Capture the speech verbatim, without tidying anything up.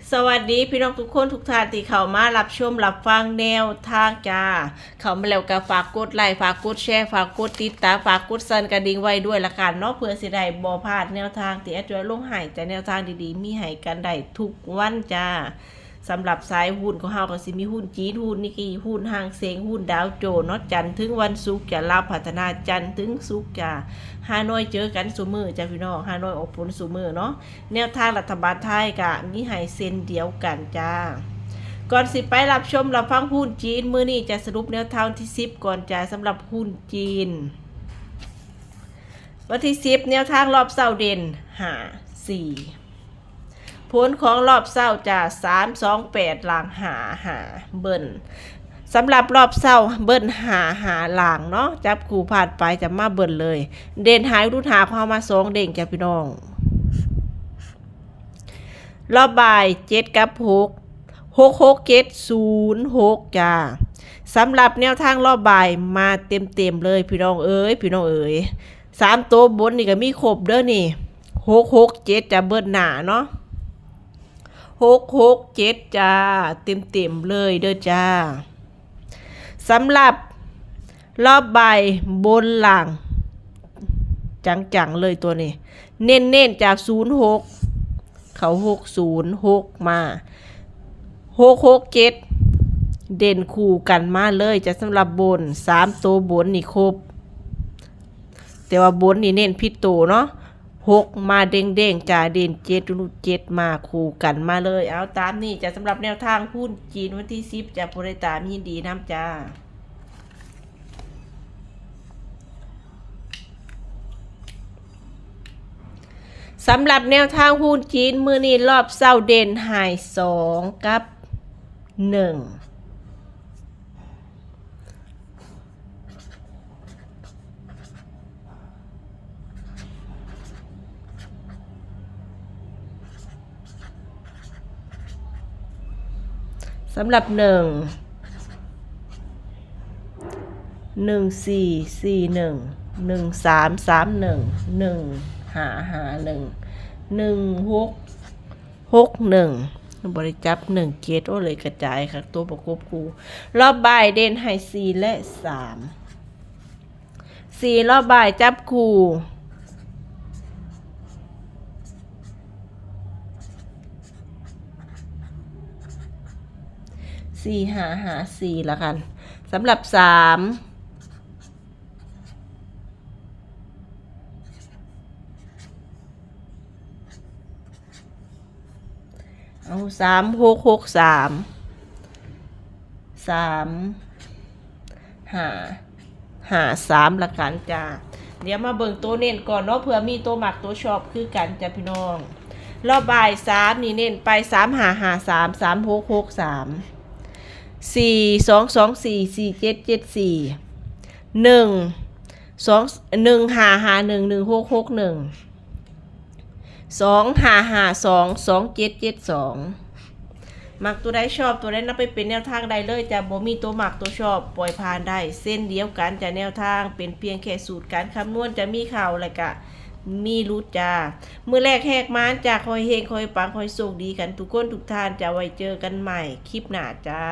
สวัสดีพี่น้องทุกคนทุกท่านที่เข้ามารับชมรับฟังแนวทางจ้า เข้ามาแล้วก็ฝากกดไลค์ ฝากกดแชร์ ฝากกดติดตาม ฝากกดสั่นกระดิ่งไว้ด้วยละกันเนาะ เพื่อสิได้บ่พลาดแนวทางที่แอดจะลงให้จ้า แนวทางดีๆ มีให้กันได้ทุกวันจ้า สำหรับสายหุ้นของเฮาก็สิมีหุ้นจีน หุ้นนิกเกอิ หุ้นฮังเซ็ง หุ้นดาวโจนส์เนาะ จันทร์ถึงวันศุกร์จ้า ลาวพัฒนา จันทร์ถึงศุกร์จ้า ฮานอยเจอกันซุมื้อจ้าพี่น้อง ฮานอยออกผลซุมื้อเนาะ แนวทางรัฐบาลไทยก็มีให้เช่นเดียวกันจ้า ก่อนสิไปรับชมรับฟังหุ้นจีน มื้อนี้จะสรุปแนวทางวันที่สิบก่อนจ้า สำหรับหุ้นจีน วันที่สิบ แนวทางรอบเช้าเด่น ห้า สี่ ผลของรอบเช้าจ้า สาม สอง แปด ล่าง ห้า ห้า เบิ้ล สำหรับรอบเช้าเบิ้ล ห้า ห้า ล่างเนาะ จับคู่พลาดไปจะมาเบิ้ลเลย เด่นหายรุดหาของเฮามาสองเด้งจ้าพี่น้อง รอบบ่าย เจ็ด กับ หก หก หก เจ็ด ศูนย์ หก จ้า สำหรับแนวทางรอบบ่ายมาเต็มๆเลยพี่น้องเอ๋ย พี่น้องเอ๋ย สามตัวบนนี่ก็มีครบเด้อนี่ หก หก เจ็ด จ้า เบิ้ลหน้าเนาะ หก หก เจ็ด จ้า เต็มๆเลยเด้อจ้า สำหรับรอบบ่ายบนล่าง จังๆเลยตัวนี้ เน้นๆจาก ศูนย์ หก เข้า หก ศูนย์ หก มา หก หก เจ็ด เด่นคู่กันมาเลยจ้า สำหรับบน สามตัวบนนี่ครบ แต่ว่าบนนี่เน้นผิดตัวเนาะ หก มาเด้งๆจ้า เด่น เจ็ด รูด เจ็ด มาคู่กันมาเลย เอาตามนี้จ้า สำหรับแนวทางหุ้นจีนวันที่สิบจ้า ผู้ใดตามยินดีนำจ้า สำหรับแนวทางหุ้นจีนมื้อนี้รอบเช้าเด่นหาย สอง กับ หนึ่ง สำหรับ หนึ่ง หนึ่ง สี่ สี่ หนึ่ง หนึ่ง สาม สาม หนึ่ง หนึ่ง ห้า ห้า หนึ่ง หนึ่ง หก หก หนึ่ง บ่ได้จับ หนึ่ง เจ็ด โอ้ เลยกระจายค่ะ ตัวประกบคู่ รอบบ่ายเด่นให้ สี่ และ สาม สี่ รอบบ่ายจับคู่ สี่ ห้า ห้า สี่ ละกัน สำหรับ สาม เอา สาม หก หก สาม สาม ห้า ห้า สาม ละกันจ้า เดี๋ยวมาเบิ่งตัวเน้นก่อนเนาะ เผื่อมีตัวมักตัวชอบคือกันจ้าพี่น้อง รอบบ่าย สาม นี่เน้นไป สาม ห้า ห้า สาม สาม หก หก สาม สี่ สอง สอง สี่ สี่ เจ็ด เจ็ด สี่ หนึ่ง สอง หนึ่ง ห้า ห้า หนึ่ง หนึ่ง หก หก หนึ่ง สอง ห้า ห้า สอง สอง เจ็ด เจ็ด สอง มักตัวใดชอบตัวใดนำไปเป็นแนวทางได้เลยจ้ะ บ่มีตัวมักตัวชอบปล่อยผ่านได้ เช่นเดียวกันจ้ะ แนวทางเป็นเพียงแค่สูตรการคำนวณ จะมีเข้าแล้วก็มีหลุดจ้า มื้อแรกแหกหมานจ้ะ ขอให้เฮง ขอให้ปัง ขอให้โชคดีกันทุกคนทุกท่านจ้ะ ไว้เจอกันใหม่คลิปหน้าจ้า